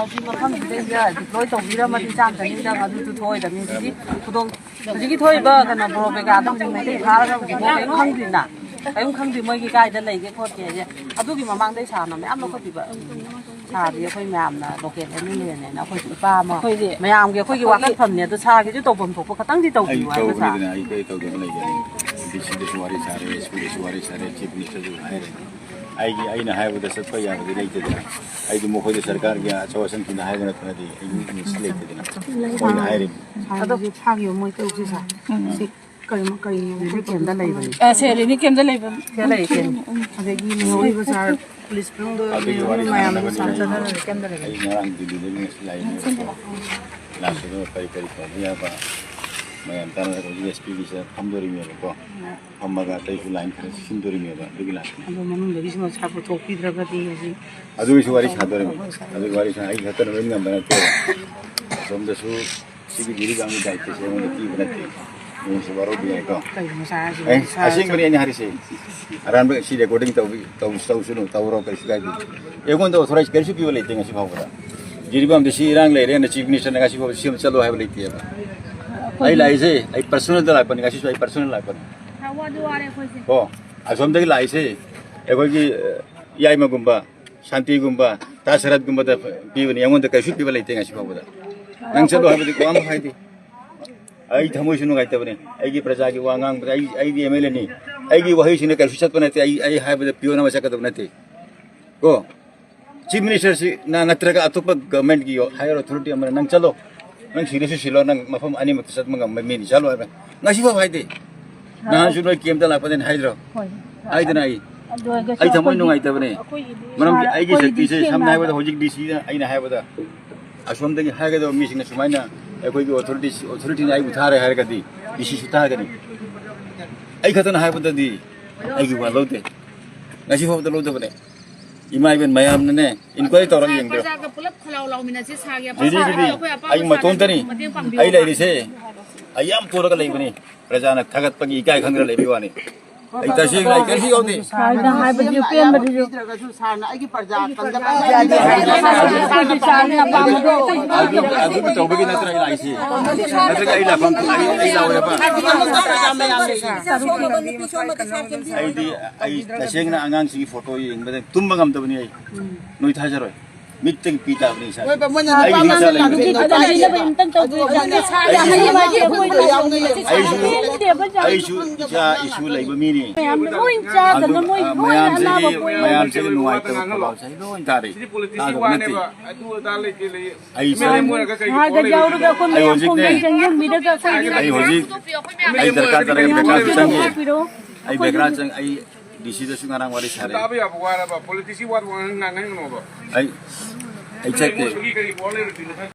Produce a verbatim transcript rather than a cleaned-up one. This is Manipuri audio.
ꯍꯧꯖꯤꯛ ꯃꯐꯝꯁꯤꯗꯩꯗ ꯗꯤꯄ꯭ꯂꯣꯏ ꯇꯧꯕꯤꯔꯝꯃꯗꯤ ꯆꯥꯝ ꯆꯅꯤꯗꯪ ꯑꯗꯨꯁꯨ ꯊꯣꯛꯑꯣꯏꯗꯕꯅꯤ꯫ ꯍꯧꯖꯤꯛꯀꯤ ꯈꯨꯗꯣꯡ ꯍꯧꯖꯤꯛꯀꯤ ꯊꯣꯛꯏꯕ ꯀꯩꯅꯣ ꯕꯣꯔꯣ ꯕꯦꯒꯥꯗꯣ ꯍꯧꯖꯤꯛ ꯃꯩꯇꯩ ꯐꯥꯔꯒ ꯍꯧꯖꯤꯛꯐꯥꯎ ꯀꯔꯤꯝ ꯈꯪꯗ꯭ꯔꯤꯅ, ꯀꯔꯤꯝ ꯈꯪꯗ꯭ꯔꯤ ꯃꯣꯏꯒꯤ ꯀꯥꯏꯗ ꯂꯩꯒꯦ ꯈꯣꯠꯀꯦ ꯍꯥꯏꯁꯦ꯫ ꯑꯗꯨꯒꯤ ꯃꯃꯥꯡꯗꯩ ꯁꯥꯔꯅ ꯃꯌꯥꯝ ꯂꯧꯈꯠꯄꯤꯕ꯫ ꯁꯥꯔꯗꯤ ꯑꯩꯈꯣꯏ ꯃꯌꯥꯝꯅ ꯂꯣꯀꯦꯜ ꯑꯦꯝ ꯑꯦꯜ ꯑꯦꯅꯦꯅ ꯑꯩꯈꯣꯏꯁꯨ ꯏꯄꯥ ꯑꯃ ꯑꯩꯈꯣꯏꯁꯦ ꯃꯌꯥꯝꯒꯤ ꯑꯩꯈꯣꯏꯒꯤ ꯋꯥꯀꯠꯐꯝꯅꯦ꯫ ꯑꯗꯨ ꯁꯥꯔꯒꯤꯁꯨ ꯇꯧꯐꯝ ꯊꯣꯛꯄ ꯈꯇꯪꯗꯤ ꯑꯩ ꯇꯧꯕꯤꯌꯨ ꯍꯥꯏꯕ ꯁꯥꯔ꯫ ꯇꯧꯕꯅꯤꯗꯅ ꯑꯩ ꯀꯩ ꯇꯧꯗꯅ ꯂꯩꯒꯅꯤ? ꯗꯤ ꯁꯤꯗꯁꯨ ꯋꯥꯔꯤ ꯁꯥꯔꯦ, ꯑꯦꯁ ꯄꯤꯗꯁꯨ ꯋꯥꯔꯤ ꯁꯥꯔꯦ, ꯆꯤꯐ ꯃꯤꯅꯤꯁꯇꯔꯁꯨ ꯍꯥꯏꯔꯦ꯫ ꯑꯩꯒꯤ ꯑꯩꯅ ꯍꯥꯏꯕꯗ ꯆꯠꯄ ꯌꯥꯕꯗꯤ ꯂꯩꯇꯦꯗꯅ꯫ ꯑꯩꯗꯤ ꯃꯈꯣꯏꯗ ꯁꯔꯀꯥꯔꯒꯤ ꯑꯆꯧ ꯑꯁꯥꯡꯁꯤꯡꯗ ꯍꯥꯏꯕ ꯅꯠꯇꯅꯗꯤ ꯑꯩ ꯃꯤ ꯃꯤꯅꯤꯁꯇꯔ ꯂꯩꯇꯦꯗꯅ꯫ ꯃꯣꯏꯅ ꯍꯥꯏꯔꯤꯕꯅꯤ꯫ ꯑꯗꯣ ꯐꯥꯈꯤꯕ ꯃꯣꯏ ꯇꯔꯨꯛꯁꯦ ꯁꯥꯔ꯫ ꯁꯤ ꯀꯔꯤ ꯀꯔꯤ ꯔꯤꯂꯤꯐ ꯀꯦꯝꯗ ꯂꯩꯕꯅꯤ꯫ ꯑ, ꯁꯦ, ꯔꯤꯂꯤꯐ ꯀꯦꯝꯗ ꯂꯩꯕ꯫ ꯁꯤꯗ ꯂꯩ, ꯁꯦ꯫ ꯑꯗꯒꯤ ꯂꯩꯍꯧꯔꯤꯕ ꯁꯥꯔ ꯄꯨꯂꯤꯁ ꯃꯅꯨꯡꯗ ꯑꯗꯨꯒꯤ ꯂꯩꯍꯧꯔꯤꯕ ꯋꯥꯔꯤ ꯃꯌꯥꯝꯗꯣ ꯁꯥꯟꯅꯅꯕ ꯁꯥꯔ ꯆꯠꯅꯔꯒ ꯀꯦꯝꯗ ꯂꯩꯕꯅꯤ꯫ ꯑꯩ ꯉꯔꯥꯡ ꯗꯤꯜꯂꯤꯗꯒꯤ ꯉꯁꯤ ꯂꯥꯛꯏꯅꯦꯕꯀꯣ꯫ ꯂꯥꯛꯄꯗ ꯀꯔꯤ ꯀꯔꯤ ꯇꯧꯕ ꯌꯥꯕ ꯃꯌꯥꯝ ꯇꯥꯟꯅꯔꯒ ꯍꯧꯖꯤꯛ ꯑꯦꯁ ꯄꯤꯒꯤꯁꯤꯗ ꯐꯝꯗꯣꯔꯤꯕꯅꯦꯕꯀꯣ꯫ ꯐꯝꯃꯒ ꯑꯇꯩꯁꯨ ꯂꯥꯏꯟ ꯈꯔ ꯁꯤꯟꯗꯣꯔꯤꯕꯅꯦꯕ, ꯑꯗꯨꯒꯤ ꯂꯥꯛꯄꯅꯦ꯫ ꯑꯗꯣ ꯃꯅꯨꯡꯗꯒꯤꯁꯨ ꯃꯁꯥ ꯄꯨꯊꯣꯛꯄꯤꯗ꯭ꯔꯒꯗꯤ ꯍꯧꯖꯤꯛ ꯑꯗꯨꯒꯤꯁꯨ ꯋꯥꯔꯤ ꯁꯥꯗꯣꯔꯤꯕꯅꯤ꯫ ꯑꯗꯨꯒꯤ ꯋꯥꯔꯤ ꯁꯥ ꯑꯩ ꯈꯛꯇꯅ ꯂꯣꯏ ꯉꯝꯕ ꯅꯠꯇꯦ꯫ ꯑꯁꯣꯝꯗꯁꯨ ꯁꯤꯒꯤ ꯖꯤꯔꯤꯕꯥꯝꯒꯤ ꯗꯥꯏꯇꯁꯦ ꯑꯩꯉꯣꯟꯗ ꯄꯤꯕ ꯅꯠꯇꯦ꯫ ꯅꯣꯏꯁꯨ ꯋꯥꯔꯧꯕ ꯌꯥꯏꯀꯣ꯫ ꯀꯩꯒꯤꯅꯣ ꯁꯥꯔ ꯍꯧꯖꯤꯛ ꯑꯦ, ꯁꯥꯔ ꯑꯁꯦꯡꯕꯅꯤ ꯑꯩꯅ ꯍꯥꯏꯔꯤꯁꯦ꯫ ꯑꯔꯥꯟꯕ ꯁꯤ ꯔꯦꯀꯣꯔꯗꯤꯡ ꯇꯧꯕꯤ-, ꯇꯧ-, ꯇꯧꯁꯅꯨ, ꯇꯧꯔꯣ, ꯀꯩꯁꯨ ꯀꯥꯏꯗꯦ꯫ ꯑꯩꯉꯣꯟꯗ ꯑꯣꯊꯣꯔꯥꯏꯖ ꯀꯔꯤꯁꯨ ꯄꯤꯕ ꯂꯩꯇꯦ ꯉꯁꯤ ꯐꯥꯎꯕꯗ꯫ ꯖꯤꯔꯤꯕꯥꯝꯗ ꯁꯤ ꯏꯔꯥꯡ ꯂꯩꯔꯦꯅ ꯆꯤꯐ ꯃꯤꯅꯤꯁꯇꯔꯅ ꯉꯁꯤ ꯐꯥꯎꯕ ꯁꯤ ꯑꯃ ꯆꯠꯂꯣ ꯍꯥꯏꯕ ꯂꯩꯇꯦꯕ꯫ ꯑꯩ ꯂꯥꯛꯏꯁꯦ ꯑꯩ ꯄꯔꯁꯣꯅꯦꯜꯗ ꯂꯥꯛꯄꯅꯤ, ꯉꯁꯤꯁꯨ ꯑꯩ ꯄꯔꯁꯣꯅꯦꯜ ꯂꯥꯛꯄꯅꯤ꯫ ꯁꯥꯔ, ꯋꯥꯗꯤ ꯋꯥꯔꯦ ꯑꯩꯈꯣꯏꯁꯦ꯫ ꯀꯣ, ꯑꯁꯣꯝꯗꯒꯤ ꯂꯥꯛꯏꯁꯦ ꯑꯩꯈꯣꯏꯒꯤ, ꯑ, ꯌꯥꯏꯃꯒꯨꯝꯕ, ꯁꯥꯟꯇꯤꯒꯨꯝꯕ, ꯇꯥ ꯁꯔꯠꯀꯨꯝꯕꯗ ꯄꯤꯕꯅꯤ, ꯑꯩꯉꯣꯟꯗ ꯀꯩꯁꯨ ꯄꯤꯕ ꯂꯩꯇꯦ ꯉꯁꯤ ꯐꯥꯎꯕꯗ꯫ ꯅꯪ ꯆꯠꯂꯣ ꯍꯥꯏꯕꯗꯤ ꯋꯥ ꯑꯃ ꯍꯥꯏꯗꯦ꯫ ꯑꯩ ꯊꯃꯣꯏꯁꯨ ꯅꯨꯡꯉꯥꯏꯇꯕꯅꯦ꯫ ꯑꯩꯒꯤ ꯄ꯭ꯔꯖꯥꯒꯤ ꯋꯥ ꯉꯥꯡꯕꯗ ꯑꯩ, ꯑꯩꯗꯤ ꯑꯦꯝ ꯑꯦꯜ ꯑꯦꯅꯤ꯫ ꯑꯩꯒꯤ ꯋꯥꯍꯩꯁꯤꯅ ꯀꯩꯁꯨ ꯆꯠꯄ ꯅꯠꯇꯦ꯫ ꯑꯩ, ꯑꯩ ꯍꯥꯏꯕꯗ ꯄꯤꯌꯣꯟ ꯑꯃ ꯆꯠꯀꯗꯕ ꯅꯠꯇꯦ꯫ ꯀꯣ? ꯆꯤꯐ ꯃꯤꯅꯤꯁꯇꯔꯁꯤ ꯅ-, ꯅꯠꯇ꯭ꯔꯒ ꯑꯇꯣꯞꯄ ꯒꯚꯔꯟꯃꯦꯟꯠꯀꯤ ꯍꯥꯏꯌꯔ ꯑꯣꯊꯣꯔꯤꯇꯤ ꯑꯃꯅ ꯅꯪ ꯆꯠꯂꯣ, ꯅꯪ ꯁꯤꯔꯁꯨ ꯁꯤꯜꯂꯣ, ꯅꯪ ꯃꯐꯝ ꯑꯅꯤꯃꯛꯇ ꯆꯠꯄ ꯉꯝꯕ ꯃꯤꯅꯤ, ꯆꯠꯂꯣ ꯍꯥꯏꯕ꯫ ꯉꯁꯤꯐꯥꯎ ꯍꯥꯏꯗꯦ꯫ ꯅꯍꯥꯟꯁꯨ ꯅꯣꯏ ꯀꯦꯝꯇ ꯂꯥꯛꯄꯗꯅꯤ ꯍꯥꯏꯗ꯭ꯔꯣ? ꯍꯣꯏ꯫ ꯍꯥꯏꯗꯅ ꯑꯩ, ꯑꯗꯨ ꯑꯣꯏꯔꯒꯁꯨ ꯑꯩ ꯊꯃꯣꯏ ꯑꯩꯈꯣꯏꯒꯤ, ꯅꯨꯡꯉꯥꯏꯇꯕꯅꯦ꯫ ꯑꯩꯈꯣꯏꯒꯤꯗꯤ ꯃꯔꯝꯗꯤ ꯁꯥꯔ, ꯑꯩꯒꯤ ꯑꯩꯈꯣꯏꯒꯤꯗꯤ ꯁꯛꯇꯤꯁꯦ ꯁꯦꯡꯅ ꯁꯝꯅ ꯍꯥꯏꯕꯗ ꯍꯥꯏꯔꯕꯗ ꯍꯧꯖꯤꯛ ꯗꯤ ꯁꯤꯗ ꯑꯩꯅ ꯍꯥꯏꯕꯗ ꯑꯁꯣꯝꯗꯒꯤ ꯍꯥꯏꯒꯗꯕ ꯃꯤꯁꯤꯡꯅ ꯁꯨꯃꯥꯏꯅ ꯑꯩꯈꯣꯏꯒꯤ ꯑꯣꯊꯣꯔꯤꯇꯤ, ꯑꯣꯊꯣꯔꯤꯇꯤꯅ ꯑꯩꯕꯨ ꯊꯥꯔꯦ ꯍꯥꯏꯔꯒꯗꯤ ꯗꯤ ꯁꯤꯁꯨ ꯊꯥꯒꯅꯤ꯫ ꯑꯩ ꯈꯛꯇꯅ ꯍꯥꯏꯕꯗꯗꯤ ꯑꯩꯒꯤ ꯋꯥ ꯂꯧꯗꯦ꯫ ꯉꯁꯤ ꯐꯥꯎꯕꯗ ꯂꯧꯗꯕꯅꯦ꯫ ꯏꯃꯥ ꯏꯕꯦꯟ ꯃꯌꯥꯝꯅꯅꯦ, ꯏꯟꯀ꯭ꯋꯥꯏꯔꯤ ꯇꯧꯔꯒ ꯌꯦꯡꯕꯤꯔꯣ꯫ ꯄ꯭ꯔꯖꯥꯒ ꯄꯨꯂꯞ ꯈꯣꯜꯂꯥꯎ ꯂꯥꯎꯃꯤꯟꯅꯁꯤ ꯁꯥꯔꯒꯤ ꯑꯄꯥꯝꯕ ꯖꯤꯔꯤꯒꯤꯗꯤ ꯑꯩꯈꯣꯏ ꯑꯄꯥꯝꯕ ꯑꯩ ꯃꯇꯣꯝꯇꯅꯤ꯫ ꯁꯥꯔꯒꯤ ꯃꯇꯦꯡ ꯄꯥꯡꯕꯤꯌꯨ꯫ ꯑꯩ ꯂꯩꯔꯤꯁꯦ ꯑꯩ ꯌꯥꯝ ꯇꯣꯔꯒ ꯂꯩꯕꯅꯤ꯫ ꯄ꯭ꯔꯖꯥꯅ ꯊꯥꯒꯠꯄꯒꯤ ꯏꯀꯥꯏ ꯈꯪꯗꯅ ꯂꯩꯕꯒꯤ ꯋꯥꯅꯤ꯫ ꯑꯩ ꯇꯁꯦꯡꯅ ꯑꯩ ꯀꯔꯤꯁꯨ ꯌꯥꯎꯗꯦ꯫ ꯁꯥꯔꯅ ꯍꯥꯏꯕꯗꯨ ꯄꯦꯟꯕꯗꯨꯁꯨ꯫ ꯄꯤꯗ꯭ꯔꯒꯁꯨ ꯁꯥꯔꯅ ꯑꯩꯒꯤ ꯄ꯭ꯔꯖꯥ ꯀꯟꯖꯕ ꯑꯗꯨ, ꯑꯗꯨ ꯇꯧꯕꯒꯤ ꯅꯠꯇ꯭ꯔꯥ ꯑꯩ ꯂꯥꯛꯏꯁꯦ? ꯅꯠꯇ꯭ꯔꯒ ꯑꯩ ꯂꯥꯛꯐꯝ, ꯑꯩ, ꯑꯩ ꯂꯥꯛꯑꯣꯏꯕ? ꯑꯩꯗꯤ, ꯑꯩ ꯇꯁꯦꯡꯅ ꯑꯉꯥꯡꯁꯤꯡꯒꯤ ꯐꯣꯇꯣ ꯌꯦꯡꯕꯗ ꯇꯨꯝꯕ ꯉꯝꯗꯕꯅꯤ ꯑꯩ꯫ ꯅꯣꯏ ꯊꯥꯖꯔꯣꯏ꯫ ꯃꯤꯠꯇꯒꯤ ꯄꯤ ꯇꯥꯕꯅꯤ ꯏꯁꯥ꯫ ꯍꯣꯏꯕ, ꯃꯣꯏꯅ ꯑꯩꯒꯤ ꯅꯨꯄꯥ ꯏꯆꯥ ꯃꯥꯡꯍꯟꯕꯗꯨꯗꯤ ꯂꯩꯕꯅꯤ꯫ ꯀꯗꯥꯏꯗꯅꯕ ꯑꯝꯇꯪ ꯇꯧꯕꯤꯌꯨ꯫ ꯑꯗꯨꯒ ꯃꯣꯏꯅ ꯁꯥꯔ ꯑꯩꯁꯨ, ꯍꯥꯏꯔꯤꯕ ꯑꯩꯈꯣꯏꯅ ꯌꯥꯎꯅ ꯌꯦꯡꯕ꯫ ꯑꯩꯁꯨ, ꯑꯩꯁꯨ ꯏꯆꯥ ꯏꯁꯨ ꯂꯩꯕ ꯃꯤꯅꯤ꯫ ꯃꯌꯥꯝ ꯂꯣꯏ ꯆꯥꯗꯅ ꯑꯗꯨ, ꯃꯣꯏ ꯑ, ꯂꯣꯏꯅ ꯃꯌꯥꯝꯁꯤꯒꯤ, ꯑꯅꯥꯕ ꯄꯣꯛꯑꯦ꯫ ꯃꯌꯥꯝꯁꯤꯒꯤ ꯅꯨꯡꯉꯥꯏꯇꯕ ꯈꯣꯜꯂꯥꯎꯁꯦ ꯑꯩ ꯂꯣꯏ ꯇꯥꯔꯤ꯫ ꯁꯤꯗꯤ ꯄꯣꯂꯤꯇꯤꯛꯁꯀꯤ ꯇꯥꯗꯕ ꯅꯠꯇꯦ꯫ ꯋꯥꯅꯦꯕ꯫ ꯑꯗꯨ ꯑꯗꯥ ꯂꯩꯇꯦ, ꯂꯩ꯫ ꯑꯩ ꯁꯥꯔ ꯁꯥꯔꯒ ꯌꯥꯎꯔꯒ ꯑꯩꯈꯣꯏ ꯑꯩ ꯃꯌꯥꯝ ꯍꯧꯖꯤꯛꯅꯦ꯫ ꯈꯣꯡꯖꯪ ꯆꯪꯁꯤꯟꯕꯤꯔꯒ ꯑꯩꯈꯣꯏ ꯑꯩ ꯃꯌꯥꯝ ꯍꯧꯖꯤꯛ, ꯑꯩ ꯗꯔꯀꯥꯔ ꯇꯥꯔꯒ ꯗꯔꯀꯥꯔꯁꯨ ꯆꯪꯒꯦ꯫ ꯍꯥꯞꯄꯤꯔꯣ꯫ ꯑꯩ ꯕꯦꯀ꯭ꯔꯥ ꯆꯪ-, ꯑꯩ ꯗꯤ ꯁꯤꯗꯁꯨ ꯉꯔꯥꯡ ꯋꯥꯔꯤ ꯁꯥꯔꯦ꯫ ꯇꯥꯕ ꯌꯥꯕ ꯋꯥꯔꯕ? ꯄꯣꯂꯤꯇꯤꯛꯁꯀꯤ ꯋꯥ ꯉꯥꯡꯍꯟꯒꯅꯣꯕ꯫ ꯑꯩ, ꯑꯩ ꯆꯠꯇꯦ꯫ ꯀꯔꯤ, ꯀꯔꯤ ꯋꯥ ꯂꯩꯔꯨꯗꯣꯏꯅꯣ ꯈꯪꯗꯦ꯫